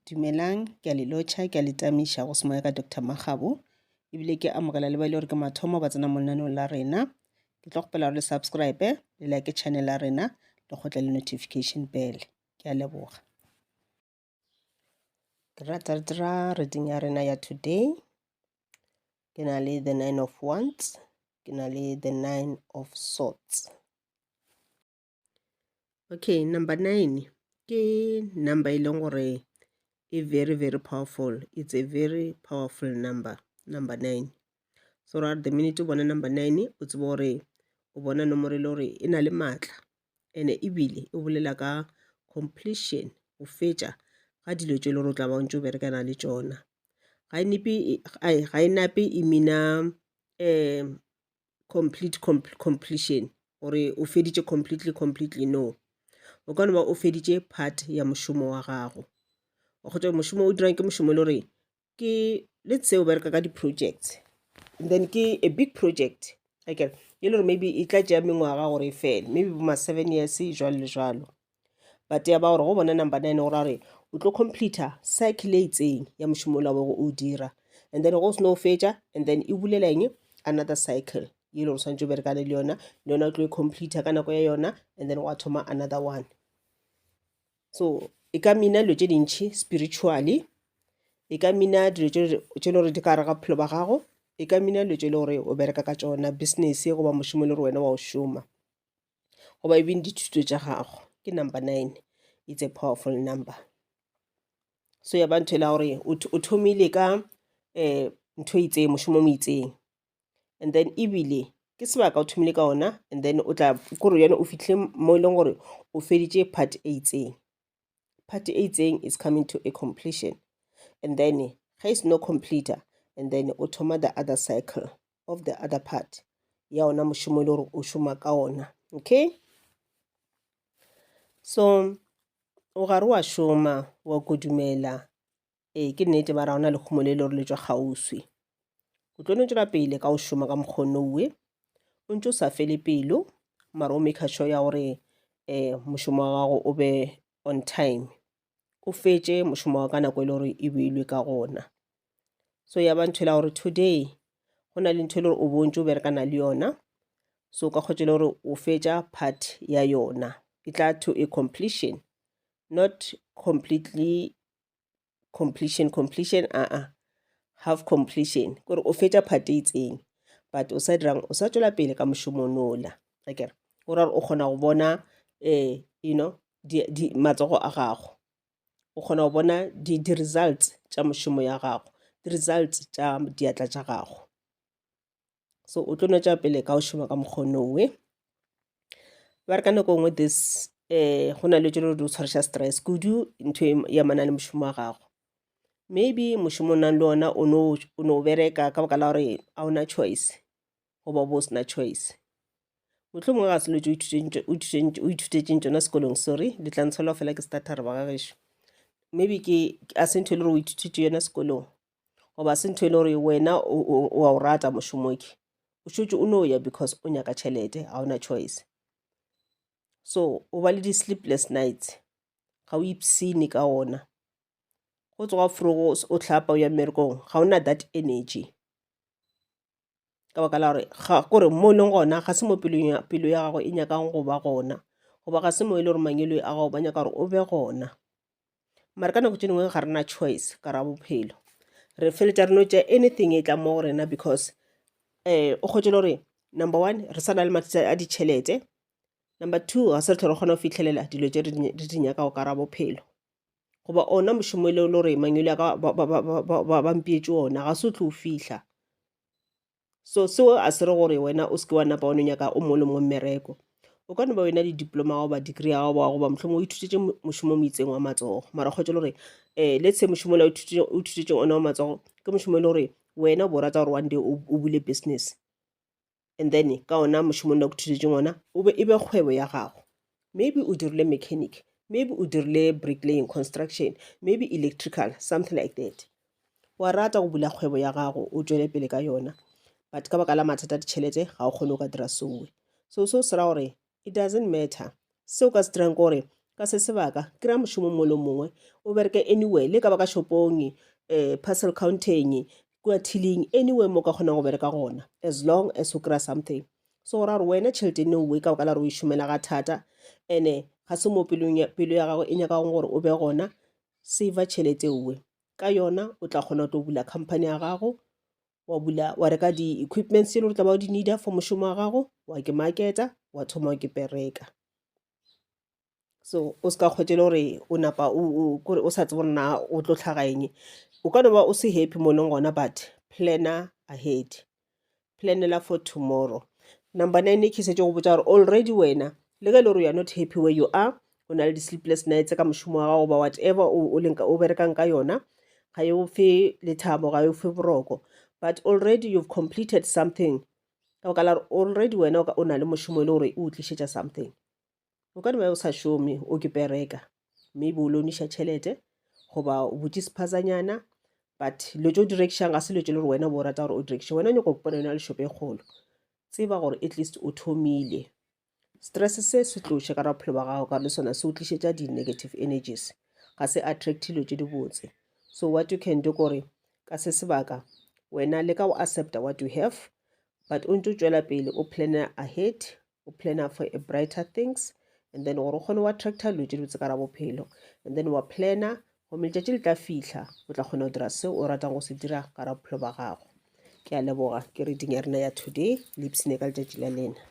Dumelang, ke a le lotšha, ke a le tamiša go semoya ka Doctor Makgabo. Ebile ke amogela le ba ile gore ke mathomo ba tsena mo lenaneong la rena. Ke tlo kgopela gore le subscribe, le like channel ya rena, le kgotle le notification bell. Ke a leboga. Dra reading ya rena ya today. Ke na le the nine of wands, ke na le the nine of swords. Okay, number 9 ke number e leng gore e very very powerful. It's a very powerful number, number 9. So ra the minute o bona number 9 o tsebe gore o bona nomoro e le gore e na le maatla ene ebile e bolela ka completion, go fetša ga dilo tše e le gore o tla ba o ntse o berekana le tšona. Ga e nepe ga e nape e mina complete completion gore o feditše completely completely no. O ka no ba o feditše part ya mošomo wa gago. O kgotsa mošomo o dirang ke mošomo e le gore ke let's say o bereka ka di-projects and then ke a big project akere e le gore maybe e tla tšea mengwaga gore e fele maybe bo ma 7 years jwalo le jwalo. But ya ba gore go bona number 9 go ra gore o tlo completa cycle e itseng ya mošomo ola bego o dira and then go o seno o fetša and then e bulela eng another cycle ye e le gore o swanetše o berekane le yona, le yona o tlo e completa ka nako ya yona and then wa thoma another one. So e ka mina dilo tše dintšhi spiritually, e ka mina dilo tše le gore di ka gare ga bophelo ba gago, e ka mina dilo tše le gore o bereka ka tšona business goba mošomo e le gore wena wa o šoma goba even dithuto tša gago. Ke number 9, it's a powerful number. So ya ba ntho e la gore o thomile ka ntho e itseng, mošomo o mo itseng and then ebile ke sebaka o thomile ka ona and then o tla kore yone o fihlile mo e leng gore o feditše part e itseng. Part e itseng is coming to a completion and then ge e seno complete and then o thoma the other cycle of the other part ya ona mošomo e le gore o šoma ka ona. Okay, so o gare wa šoma wa kodumela ee ke nnete ba ra ona lehumo le le gore le tšwa kgauswi. O tlo no tšwela pele ka go šoma ka mokgwa owe o ntše o sa fele pelo mara o make sure ya gore mošomo wa gago o be on time, o fetše mošomo wa ka nako e le gore e beilwe ka gona. So ya ba ntho e la gore today go na le ntho e le gore o bo ntše o berekana le yona so ka kgotsa e le gore o fetša part ya yona e tla to a completion, not completely completion completion aa half completion kore o fetša part e itseng but o sa dirang o sa tšwela pele ka mošomo nola akere go ra gore o kgona go bona you know di matsogo a gago, o kgona go bona di-results tša mošomo ya gago, di-results tša diatla tša gago. So o tlo no tšwela pele ka go šoma ka mokgwa onowe. Ba re ka nako e nngwe this go na le tše di o tshwariša stress kudu ntho e amana le mošomo wa gago. Maybe mošomo o nang le ona o no bereka ka baka la gore ga o na choice goba o bo o se na choice. Mohlomongwe ga se dilo tše o ithutetšeng tšona sekolong sorry le tla ntshola fela ke starter ba ga gešo. Maybe ke a se ntho e le gore o ithutetše yona sekolong goba se ntho e le gore wena o a o rata mošomo ke o šetše o no ya because o nyaka tšhelete ga o na choice. So o ba le di-sleepless nights ga o ipshine ka ona. Go tsoga forogo o hlapa o ya mmerekong ga o na that energy ka baka la gore ga kore mo o leng gona ga se mo pelo ya gago e nyakang go ba gona goba ga se mo e le gore mangwele a gago ba nyaka gore o be gona. Mara ka nako tše dingwe ga re na choice ka ra bophelo, re feleletša re no tšea anything e tlang mo go rena because o kgotse le gore number one re sa na le mathata a ditšhelete, number two ga se re tlhole re kgona go fihlelela dilo tše re di nyakago ka ra bophelo goba ona mošomo e le gore mangwele a ka ba mpeetše ona ga se o tlo o fihla. So seo a se re gore wena o se ke wa napa wa no nyaka o mongwe le mongwe mmereko. O ka no ba wena le diploma goba degree ya gago goba mohlomongwe o ithutetše mošomo o mo itseng wa matsogo mara kgotsa le gore let's say mošomo ola o ithutetšeng ona wa matsogo ke mošomo e le gore wena o bo rata gore one day o bule business and then ka ona mošomo ona o ithutetšeng ona o be e be kgwebo ya gago. Maybe o dirile mechanic, maybe o dirile bricklaying, construction, maybe electrical, something like that. Wa rata go bula kgwebo ya gago o tšwele pele ka yona but ka baka la mathata a ditšhelete ga o kgone go ka dira sowe. So seo se ra gore it doesn't matter. Seo ka se dirang ke gore Ka se sebaka, kry-a mošomo mongwe le mongwe, o bereke anywhere, le ka ba ka shopong, um parcel counting, kua tilling, anywhere mo o ka kgonang go bereka gona, as long as o kry-a something. So go ra gore wena tšhelete no we ka baka la gore o e šomela ga thata, ene ga se mo pelong ya, pelo ya gago e nyakago gore o be gona, save-a tšhelete owe. Ka yona o tla kgona go tlo bula company ya gago, wa bula wa reka di-equipments tše le gore tla ba o di needa for mošomo wa gago, wa ke marketa, wa thoma ke bereka. So o se ka kgwetše le gore o napa o kore o sa tsebe gore na o tlo hlaga eng. O ka no ba o se happy mo leng gona but planner ahead. Planela for tomorrow. Number 9 ke setse go botša gore already wena le ge e le gore you are not happy where you are, o na le di-sleepless nights ka mošomo wa gago goba whatever o leng o berekang ka yona, ga e o fe lethabo, ga e o fe boroko. But already you've completed something. Ka baka la gore already wena o na le mošomo e le gore o tlišetša something. O ka no ba o sa šome, o ke bereka, maybe o loaniša tšhelete goba o butše sephazanyana, but dilo tše o di rekišang ga se dilo tše le gore wena o bo o rata gore o di rekiše. Wena o nyaka go ipona o na le shop e kgolo. Tseba gore at least o thomile. Stress se se tloše ka bophelo ba gago ka le sona se o tlišetša di-negative energies. Ga se attract dilo tše dibotse. So what you can do kore ka se sebaka wena leka go accepta what you have, but o ntse o tšwela pele o planner ahead, o planner for a brighter things, and then gore o kgone go attracta dilo tše dibotse ka ra bophelo, and then wa planner gomme letšatši le tla fihla o tla kgona go dira seo o ratang go se dira ka ra bophelo ba gago. Ke a leboga, ke reading ya rena ya today, le ipshine ka letšatši la lena.